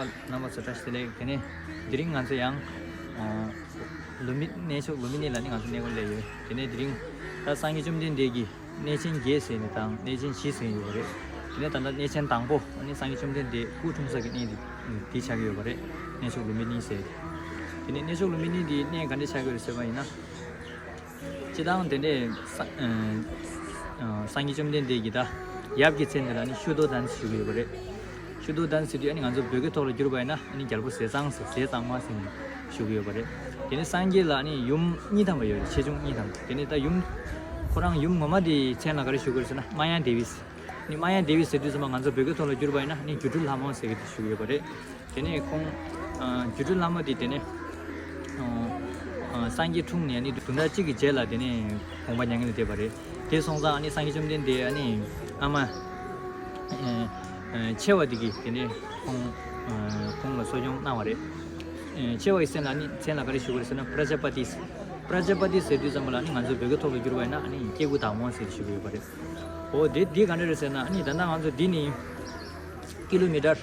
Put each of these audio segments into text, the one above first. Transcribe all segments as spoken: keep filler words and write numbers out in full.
རྣམ་པ་ཚོ་བཀྲ་ཤིས་བདེ་ལེགས། དེ་ནས་དེ་རིང་ང་ཚོ་ཡང་ཨ་ལུམ་བི་གནས་མཆོག་ལུམ་བི་ནི་ལ་ནི་ང་ཚོ་གནས་སྐོར་སླེབས་ཡོད། དེ་ནས་དེ་རིང་ད་སངས་རྒྱས་བཅོམ་ལྡན་འདས་ཀྱི་གནས་ཆེན་བརྒྱད་ཟེར་ནས་དང་གནས་ཆེན་བཞི་ཟེར་ཡོད་པ་རེད། དེ་ནས་ད་ལྟ་གནས་ཆེན་དང་པོ་ཨ་ནི་སངས་རྒྱས་བཅོམ་ལྡན་འདས་སྐུ་འཁྲུངས་ས་གི་གནས་འདི་འདི་ཆགས་ཀྱི་ཡོད་པ་རེད། གནས་མཆོག་ལུམ་བི་ནི་ཟེར། དེ་ནས་གནས་མཆོག་ལུམ་བི་ནི་འདི་གནས་ག་འདྲ་ཆགས་ཀྱི་ཡོད་རེད་ཟེར་བ་ཡིན་ན། སྤྱིར་བཏང་དེ་འདྲའི་ས་ཨ་ཨ་སངས་རྒྱས་བཅོམ་ལྡན་འདས་ཀྱི་ད་ཡབ་ཀྱི་མཚན་དེ་ལ་ནི་ཤུ་དོ་དན་ཞུ་གི་ཡོད་པ་རེད། ཤུ་དོ་དན་ཟེར་དུས་ཨ་ནི་ང་ཚོ་བོད་སྐད་ཐོག་ལ་བསྒྱུར་བ་ཡིན་ན་ཨ་ནི་རྒྱལ་པོ་ཟས་གཙང་ཟེར་ཟས་གཙང་མ་ཟེར་ནས་ཞུ་གི་ཡོད་པ་རེད། དེ་ནི་སངས་རྒྱས་ལ་ཨ་ནི་ཡུམ་གཉིས་ཐམ་པ་ཡོད་རེད། ཆེ་ཆུང་གཉིས་ཐམ་པ། དེ་ནི་ད་ཡུམ་ཁོ་རང་ཡུམ་ངོ་མ་དེའི་མཚན་ལ་ག་རེ་ཞུ་གི་རེད་ཟེར་ན་མ་ཡ་དེ་བི་ཟེར། ནི་མ་ཡ་དེ་བི་ཟེར་དུས་ཙམ་པ་ང་ཚོ་བོད་སྐད་ཐོག་ལ་བསྒྱུར་བ་ཡིན་ན་ནི་སྒྱུ་འཕྲུལ་ལྷ་མོ་ཟེར་གི་དེ་ཞུ་གི་ཡོད་པ་རེད། དེ་ནས་ཁོང་ཨ་སྒྱུ་འཕྲུལ་ལྷ་མོ་དེ་དེ་ནས་ཨ་ཨ་སངས་རྒྱས་འཁྲུངས་ནས་ནི་བདུན་ཕྲག་གཅིག་གི་རྗེས་ལ་དེ་ནས་དགོངས་པ་མྱ་ངན་ལས་འདས་པ་རེད། དེ་སོང་ཙང་ནི་སངས་རྒྱས་བཅོམ་ལྡན་འདས་ནི་ཨ་མ་ཨ་ཨ་ཆེ་བ་དེ་གིས་དེ་ནས་ཁོང་ཨ་ཁོང་ལ་གསོ་སྐྱོང་གནང་བ་རེད། ཨ་ཆེ་བ་ཡི་མཚན་ལ་ནི་མཚན་ལ་ག་རེ་ཞུ་དགོས་རེད་ཟེར་ན་པྲ་ཛཱ་པ་ཏི། པྲ་ཛཱ་པ་ཏི་ཟེར་དུས་ཙམ་པ་ལ་ནི་ང་ཚོ་བོད་སྐད་ཐོག་ལ་བསྒྱུར་བ་ཡིན་ན་ནི་སྐྱེ་དགུའི་བདག་མོ་ཟེར་ཞུ་གི་ཡོད་པ་རེད། འོ་དེ་འདི་ག་འདྲ་རེད་ཟེར་ན་ནི་ད་ལྟ་ང་ཚོ་འདི་ནི་ཀི་ལོ་མི་ཊར་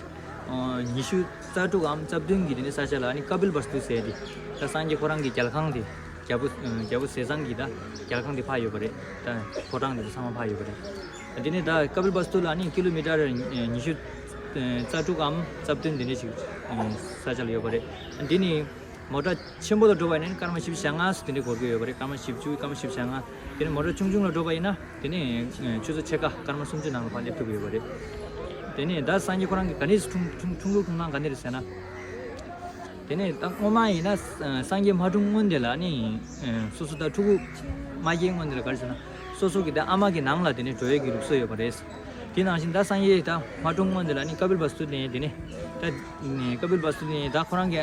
ཨ་ཉི་ཤུ་རྩ་དྲུག་གམ་རྩ་བདུན་གྱི་དེ་ནས་ས་ཆ་ལ་ནི་ཀ་པིལ་བསྟུ་ཟེར་དེ་ད་སངས་རྒྱས་ཁོ་རང་གི་རྒྱལ་ཁང་དེ་རྒྱལ་པོ་ཨ་རྒྱལ་པོ་ཟས་གཙང་གི་ད་རྒྱལ་ཁང་དེ་ཕར་ཡོད་པ་རེད། ད་ཕོ་བྲང་དེ་ཚོ་ཚང་མ་ཕར་ཡོད་པ་རེད། དེ་ནས་ད་ཀ་པིལ་བསྟུ་ལ་ནི་ཀི་ལོ་མི་ཊར་ཉི་ཤུ་རྩ་དྲུག་གམ་རྩ་བདུན་དེ་འདྲ་ཞིག་ས་ཆ་ལ་ཡོད་པ་རེད། འདི་ནི་མོ་ཊ་ཆེན་པོ་ལ་འགྲོ་བ་ཡིན་ན་སྐར་མ་བཞི་བཅུ་ཞེ་ལྔ་སུ་དེ་འདྲ་འགོར་གྱི་ཡོད་པ་རེད། སྐར་མ་བཞི་བཅུ་སྐར་མ་བཞི་བཅུ་ཞེ་ལྔ། དེ་ནས་མོ་ཊ་ཆུང་ཆུང་ལ་འགྲོ་བ་ཡིན་ན་དེ་ནས་ཆུ་ཚོད་ཕྱེད་ཀ་སྐར་མ་སུམ་ཅུ་ནང་ལ་ཕར་སླེབས་ཐུབ་ཀྱི་ཡོད་པ་རེད། དེ་ནས་ད་སངས་རྒྱས་ཁོ་རང་གི་ག་ནས་འཁྲུངས་འཁྲུངས་འཁྲུངས་ལུགས་འཁྲུངས་སྟངས་ག་ནས་རེད་ཟེར་ན། དེ་ནས་ད་སྔོན་མ་ཡིན་ན་སངས་རྒྱས་མ་འཁྲུངས་སྔོན་དེ་ལ་ནི་སོ་སོ་ད་ཕྲུ་གུ་མ་སྐྱེས་སྔོན་དེ་ལ་ག་རེ་ཟེར་ན་སོ་སོ་གི་ད་ཨ་མ་གི་ནང་ལ་དེ་ནས་འགྲོ་ཡས་ཀྱི་ལུགས་སྲོལ་ཡོད་པ་རེད། དེ་ནང་བཞིན་ད་སངས་རྒྱས་ད་མ་འཁྲུངས་སྔོན་དེ་ལ་ནི་ཀ་པིལ་བསྟུ་ནས་དེ་ནས་ད་ཀ་པིལ་བསྟུ་ནས་ད་ཁོ་རང་གི་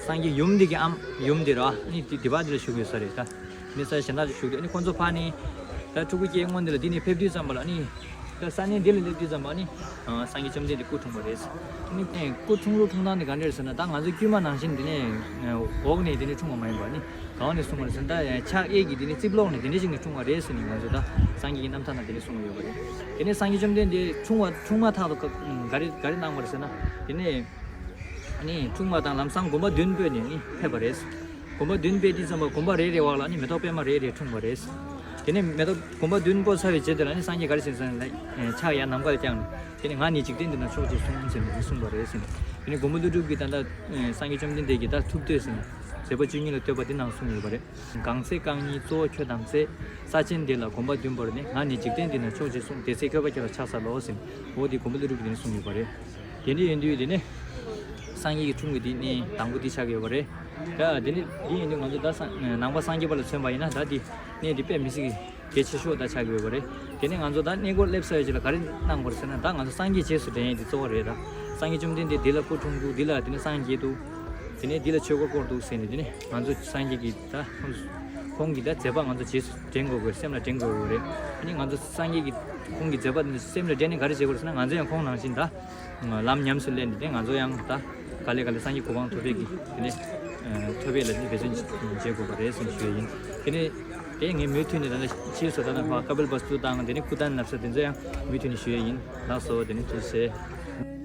སངས་རྒྱས་ཡུམ་འདི་གི་ཨམ་ཡུམ་འདི་ར་ནི་དེ་དེ་བ་འདི་ལ་བཞུགས་ཡོད་ས་རེད། ད་ནི་ས་གཞན་དག་ལ་བཞུགས་དེ་ནི་ཁོ་ཚོ་ཕ་ནི་ད་ཕྲུ་གུ་སྐྱེས་སྔོན་དེ་ལ་འདི་ནས་ཕེབས་དུས་ཙམ་པ་ལ་ནི། ད་ས་གནས་འདི་ལ་སླེབས་དུས་ཙམ་པ་ནི་སངས་རྒྱས་བཅོམ་ལྡན་འདས་སྐུ་འཁྲུངས་པ་རེད། ནི་སྐུ་འཁྲུངས་ལུགས་འཁྲུངས་སྟངས་དེ་ག་འདྲ་རེད་ཟེར་ན་ད་ང་ཚོ་དཀྱུས་མ་ནང་བཞིན་འདི་ནས་འོག་ནས་འདི་ནས་འཁྲུངས་པ་མ་ཡིན་པ་ནི་གང་ནས་གསུངས་པ་རེད་ཟེར་ན་ད་ཕྱག་གཡས་ཀྱི་འདི་ནས་རྩིབ་ལོགས་ནས་འདི་འདྲ་ཞིག་ནས་འཁྲུངས་པ་རེད་ཟེར་ནས་ང་ཚོ་ད་སངས་རྒྱས་ཀྱི་རྣམ་ཐར་ནང་འདི་ནས་གསུངས་ཡོད་པ་རེད། དེ་ནས་སངས་རྒྱས་བཅོམ་ལྡན་འདས་འཁྲུངས་པ་འཁྲུངས་མ་ཐག་ཏུ་ག་རེ་ག་རེ་གནང་བ་རེད་ཟེར་ན་དེ་ནས་ནི་འཁྲུངས་པ་དང་ལམ་སང་དགོན་པ་བདུན་སྤོས་ནས་ནི་ཕེབས་པ་རེད། དགོན་པ་བདུན་སྤོས་དུས་ཙམ་པ་དགོན་པ་རེ་རེ་བར་ལ་ནི་མེ་ཏོག་པད་མ་རེ་རེ་འཁྲུངས་པ་རེད། དེ་ནས་མེ་ཏོག་དགོན་པ་བདུན་སྤོས་ཚར་བའི་རྗེས་དེ་ལ་ནི་སངས་རྒྱས་ག་རེ་བྱས་ཟེར་ན་ཕྱག་ཡར་ནམ་མཁར་བརྐྱངས་ནས་དེ་ནས་ང་ནི་འཇིག་རྟེན་འདི་ན་མཆོག་ཅེས་གསུངས་ཟེར་ནས་གསུངས་པ་རེད་ཟེར་ནས། དེ་ནས་མགོན་པོ་ཀླུ་སྒྲུབ་ཀྱིས་ད་ལྟ་སངས་རྒྱས་བཅོམ་ལྡན་འདས་ཀྱི་ད་ཐུགས་བསྟོད་ཟེར་ནས་མཛད་པ་བཅུ་གཉིས་ལ་བསྟོད་པ་འདི་ནང་གསུངས་ཡོད་པ་རེད། གང་ཚེ་རྐང་གཉིས་གཙོ་བོ་ཁྱོད་དམ་ཚེ། ས་ཆེན་འདི་ལ་གོམ་པ་བདུན་བོར་ནས། ང་ནི་འཇིག་རྟེན་འདི་ན་མཆོག་ཅེས་གསུངས། དེ་ཚེ་ཁྱོད་པ་ཁྱོད་ལ་ཕྱག་འཚལ་ལོ་ཟེར་ནས་འོ་དེ་མགོན་པོ་ཀླུ་སྒྲུབ་ཀྱིས་དེ་ནས་གསུངས་ཡོད་པ་རེད། དེ་འདྲ་ཡིན་དུས་དེ་ནས་སངས་རྒྱས་ཀྱི་འཁྲུངས་པའི་དེ་གནས་དང་པོ་དེ་ཆགས་ཀྱི་ཡོད་པ་རེད། ད་དེ་ནས་དེ་ཡིན་དུས་ང་ཚོ་ད་སངས་ནང་པ་སངས་རྒྱས་པ་ལ་མཚོན་པ་ཡིན་ན་ད་དེ་གནས་དེ་དཔེ་མི་སྲིད་གི་གལ་ཆེ་ཤོས་ད་ཆགས་ཀྱི་ཡོད་པ་རེད། དེ་ནས་ང་ཚོ་ད་གནས་སྐོར་སླེབས་ས་ཡོད་ཅིག་ལ་ག་རེ་གནང་དགོས་རེད་ཟེར་ན་ད་ང་ཚོ་སངས་རྒྱས་རྗེས་སུ་འབྲང་ཡས་དེ་གཙོ་བོ་རེད། ད་སངས་རྒྱས་བཅོམ་ལྡན་འདས་འདི་ལ་སྐུ་འཁྲུངས་འདུག་འདི་ལ་དེ་ནས་སངས་རྒྱས་འདུག་དེ་ནས་འདི་ལ་ཆོས་འཁོར་བསྐོར་འདུག་ཟེར་ནས་དེ་ནས་ང་ཚོ་སངས་རྒྱས་ཀྱི་ད་ཁོང་ཁོང་གི་ད་མཛད་པ་ང་ཚོ་རྗེས་སུ་དྲན་དགོས་དགོས་སེམས་ལ་དྲན་དགོས་དགོས་རེད། དེ་ནས་ང་ཚོ་སངས་རྒྱས་ཀྱི་ཁོང་གི་མཛད་པ་འདི་སེམས་ལ་དྲན་ནས་ག་རེ་བྱེད་དགོས་རེད་ཟེར་ན་ང་ཚོ་ཡང་ཁོང་ནང་བཞིན་ད་ལམ་ཉམས་སུ་ལེན་ནས་དེ་ང་ཚོ་ཡང་ད་ག་ལེ་ག་ལེ་སངས་རྒྱས་གོ་འཕང་ཐོབ་པའི་གི་དེ་ནས་ཐོབ་པའི་ལ་ནི་འབད་བརྩོན་བྱེད་དགོས་པ་རེད་ཟེར་ཞུ་ཡ་ཡིན། དེ་ནས་དེ་ངས་མུ་མཐུད་ནས་ད་ལྟ་ཕྱིས་སུ་ད་ལྟ་ཕ་ཀ་པིལ་བསྟུ་དང་དེ་ནས་སྐུ་རྟེན་བསྣམས་ས་དེ་ཚོ་ཡང་མུ་མཐུད་ནས་ཞུ་ཡ་ཡིན། ལགས་སོ། དེ་ནས་ཐུགས་རྗེ་ཆེ།